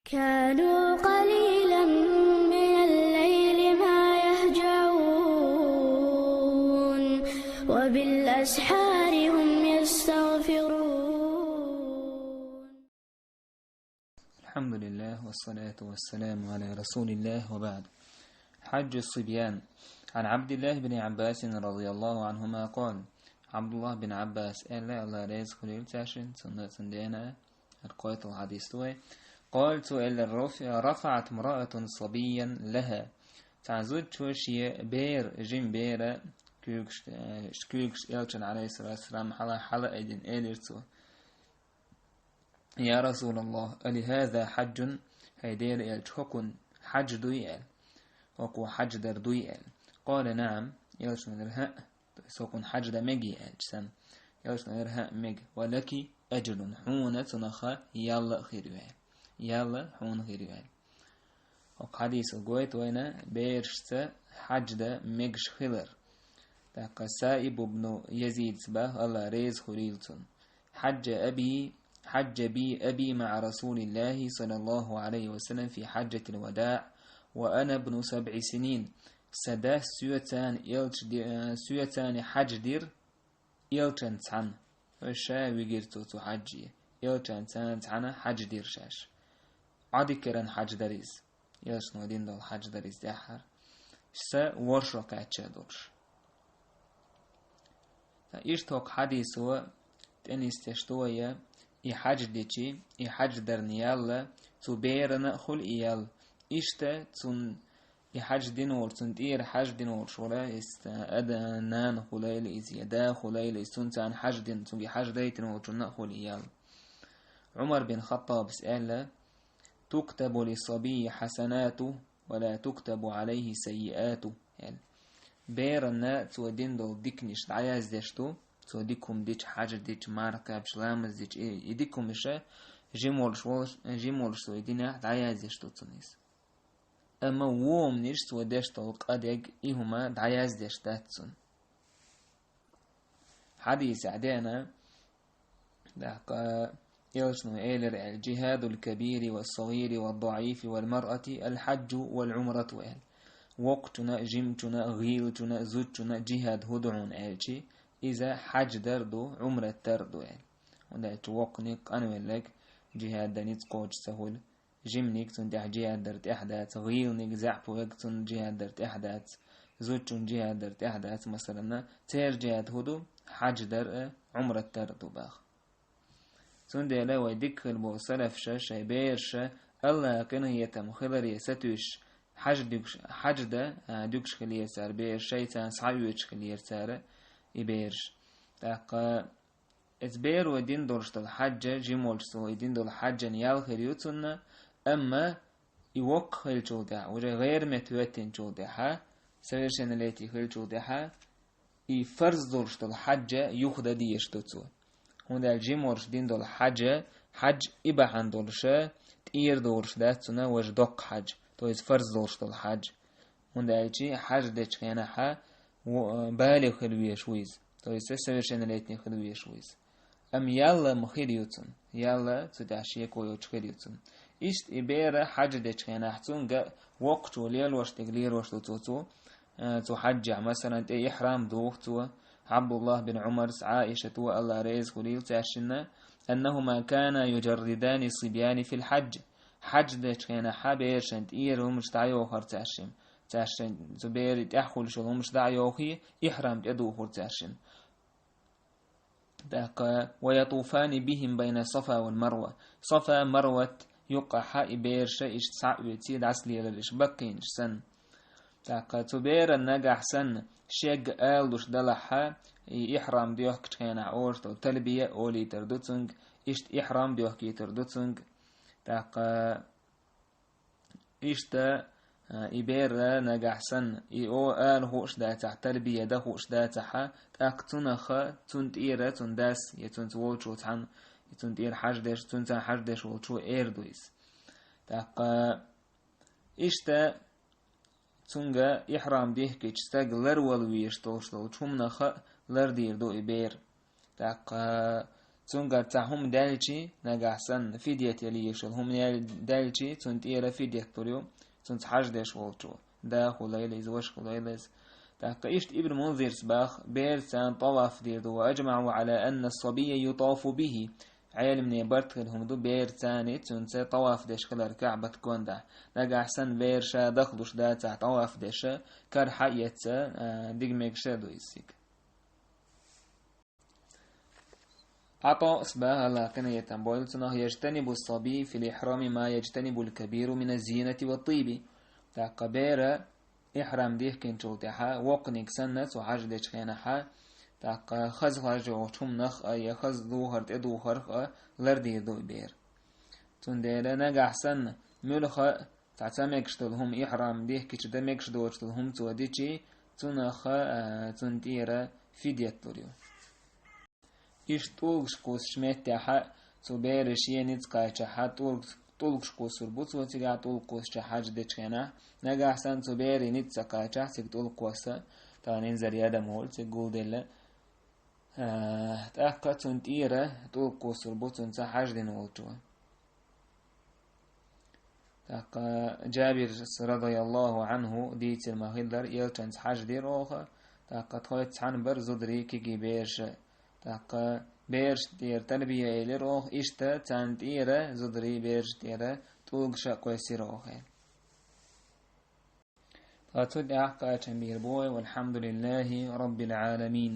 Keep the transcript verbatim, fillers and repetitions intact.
كانوا قليلا من الليل ما يهجعون، وبالأسحار هم يستغفرون. الحمد لله والصلاة والسلام على رسول الله وبعد. حج الصبيان. عن عبد الله بن عباس رضي الله عنهما قال: عبد الله بن عباس аьлла, Алла реза хуьлийла цаьршинна, цунна, цуьнан дена, хӀара кхойтталгӀа хьадис ду вай. قال, цо аьлла: رفعت امرأة صبيا لها. Цхьан зудчо шен бер, жима бер, куьйгаш, э, куьйгаш элчанна, عليه الصلاة والسلام, хьала, хьала айдина, элира цо: يا رسول الله، ألهذا حج؟ ХӀай Делан элча, хӀокхунна хьаж дуй аьлла? ХӀокхо хьаж дар дуй аьлла? قال: نعم. Элчано элира: хӀаъ. То есть хӀокхунна хьаж дан мегий аьлча санна. Элчано элира: хӀаъ, мега. ولك أجر. Хьуна цунах ял а хир ю аьлла. Ял а хьуна хир ю аьлла. ХӀокху хьадисо гойту вайна берашца хьаж дан мегаш хилар. ТӀаккха Саиб ибн Язида боху, Алла реза хуьлийла цунна: حج أبي، حج بي أبي مع رسول الله صلى الله عليه وسلم في حجة الوداع وأنا ابن سبع سنين. Сан дас соьца цхьаьна элча ди-, э, соьца цхьаьна хьаж дира, элчанца цхьаьна. Ша вигира цо цу хьаже. Элчанца цхьаьна хьаж дира шаьш. Ӏодика еран хьаж дара иза. Элчано дина долу хьаж дара иза тӀаьххьара. Сан ворхӀ шо кхаьчча долуш. Ткъа иштта хӀокху хьадисо тӀе нисдеш ду вай, и хьаж дичи, и хьаж дарна ял а, цу берана а хуьлу и ял. Иштта цунна и хьаж дина волчу, цунна тӀера хьаж дина волчу вара, иза ада-, нана хуьлийла иза, я да хуьлийла иза, цунна царна хьаж дина, цуьнга хьаж дайтина волчунна а хуьлу и ял. Ӏумар бин Хаттабас аьлла: تكتب للصبي حسناته ولا تكتب عليه سيئاته, аьлла. Берана цо дина долу диканаш дӀаяздеш ду, цо дика хӀума дича, хьаж дича, марха кхаьбча, ламаз дича, и, и дика хӀумаш жима волуш, волуш, жима волуш цо и динехь дӀаяздеш ду цунна иза. Амма вон хӀуманаш, цо деш долу къа дерг, и хӀума дӀаяздеш дац цунна. Хьадисехь деана, тӀаккха элчано элира аьлла: جهاد الكبير والصغير والضعيف والمرأة الحج والعمرة аьлла. Воккхачунна а, жимачунна а, гӀийлачунна а, зудчунна а жихӀад хӀун ду хьуна аьлчи, иза хьаж дар ду, Ӏумрат дар ду аьлла. ХӀунда аьлча воккханиг, къанвелларг жихӀад дан ницкъ кхочуш ца хуьлу. Жиманиг, цунна тӀехь жихӀад дар тӀехь дац, гӀийланиг, заьӀапверг, цунна жихӀад дар тӀехь дац, зудчунна жихӀад дар тӀехь дац, масалана, церан жихӀад хӀун ду, хьаж дар а, Ӏумрат дар а ду боху. Цундела вай дика хилла болу салафаша шайн бераша Аллахьан къинхетам хиларе сатуьйсуш, хьаж дуьгуш, хьаж дан, а, дуьгуш хилира цара бераш, шайца схьаоьцуш хилира цара и бераш. ТӀаккха иза беро дина долуш долу хьаьжа, жима волчу цо и дина долу хьаьжан ял хир ю цунна, амма и воккха хилчул тӀаьхьа, уже гӀайре метта хӀоьттинчул тӀаьхьа, совершеннолетие хилчул тӀаьхьа, и фарз долуш долу хьаьжа юха дан дезаш ду цо. ХӀунда аьлча жима волуш дина долу хьаьжа, хьаьж и бахьана долуша, тӀера долуш дац цунна важа доккха хьаьж, то есть фарз долуш долу хьаьж. ХӀунда аьлча хьаьж дечу хенахьа, во-, балигӀ хила везаш ву иза, то есть совершеннолетний хила везаш ву иза. Амма ял ма хир ю цунна, ял цу тӀехь шеко йоцуш хир ю цунна. Иштта и бер хьаьж дечу хенахь цуьнга воккхачо лелош дерг лелош ду цо, цо, э, цу хьаьжехь, масалан, тӀе ихьрам доху цо, Ӏабдуллахь бин Ӏумара, Ӏаишата, Аллахь реза хуьлийла цаьршинна, أنهما كانا يجردان الصبيان في الحج. Хьаьж дечу хенахьа берашна тӀера хӀумаш дӀайохура цаьршимма. Цаьршинна цу берийн тӀехь хуьлуш йолу хӀумаш дӀа а йохий, ихьрам тӀедухура цаьршинна. ТӀаккха: ويطوفان بهم بين الصفا والمروة. Сафа, Марват юккъехьа и бераша иштта схьаоьций, дӀасалелар иштта баккхийнаш санна. ТӀаккха цу берана нагахь санна, шега ала луш далахьа, и ихьрам доьхкучу хенахь олуш долу талбия олуьйтур ду цуьнга, иштта ихьрам доьхкуьйтур ду цуьнга. ТӀаккха иштта, а, и бер нагахь санна, и о ала хууш дацахь, талбия дан хууш дацахьа, тӀаккха цунах, цунна тӀера, цунна дас, я цуьнца волчо цхьаьна, я цунна тӀера хьаьж деш, цуьнца хьаьж деш волчо эр ду иза. ТӀаккха иштта цуьнга ихьрам дихкича стаг ларвала везаш долуш долчу хӀуманах лардийр ду и бер. ТӀаккха Цуьнгара цхьа хӀума даьлча, нагахь санна фидет яла йиш йолу хӀума ял-, даьлча, цунна тӀера фидет лур ю, цуьнца хьажа деш волчо. Да хуьлийла иза, ваша хуьлийла иза. ТӀаккха иштта Ибн Мунзирс боху, бераца тӀаваф дийр ду, ва ажмаӀу Ӏала анна ас-сабийя ютафу бихи. Ӏеламнийн барт хилла хӀума ду, бераца цуьнца тӀаваф деш хилар Каъбат гондахь. Нагахь санна бер ша дахлуш дацахь тӀаваф деш, кара хьаэца, а, дика мегаш ду иза цига. ӀатаӀас боху, Аллах къинхетам бойла цунах: яжтанибу ас-сабий фил ихрами ма яжтанибул кабиру мина зинати ва тиби. ТӀаккха бер ихрам дихкинчул тӀаьхьа, воккханиг санна, цо хьажа дечу хенахь, тӀаккха хаза хьажа йолчу хӀуманах а, я хаза духар тӀедухарх а лардийр ду и бер. Цундела нагахь санна, муьлха а цхьа ца мегаш долу хӀума, ихрам дихкича дан мегаш доцу долу хӀума цо дичи, цунах а, цунна тӀера фидет лур ю. Иштта тӀулгаш кхуссучу меттехь а цу беран шен ницкъ кхачахь, тӀулг-, тӀулгаш кхуссур бу цо цигахь, тӀулг кхуссучохь хьажа дечу хенахь, нагахь санна цу беран ницкъ ца кхачахь, цига тӀулг кхосса, тахана инзаре адам волу цига гулделла. А, тӀаккха цунна тӀера тӀулг кхуссур бу цуьнца хьажа дина волчо. ТӀаккха Джабирс, радияллаху Ӏанху, дийцира ма-хиллара, элчанца хьажа дира оха, тӀаккха тхоьца цхьаьна бара зударий, кегий бераш. ТӀаккха бераш тӀера тарбия элира оха, иштта царна тӀера, зударий бераш тӀера, тӀулгаш а кхоьссира оха. Ткъа цу тӀехь кхачам бийр бу вай, валхьамдулиллахи раббил Ӏаламин.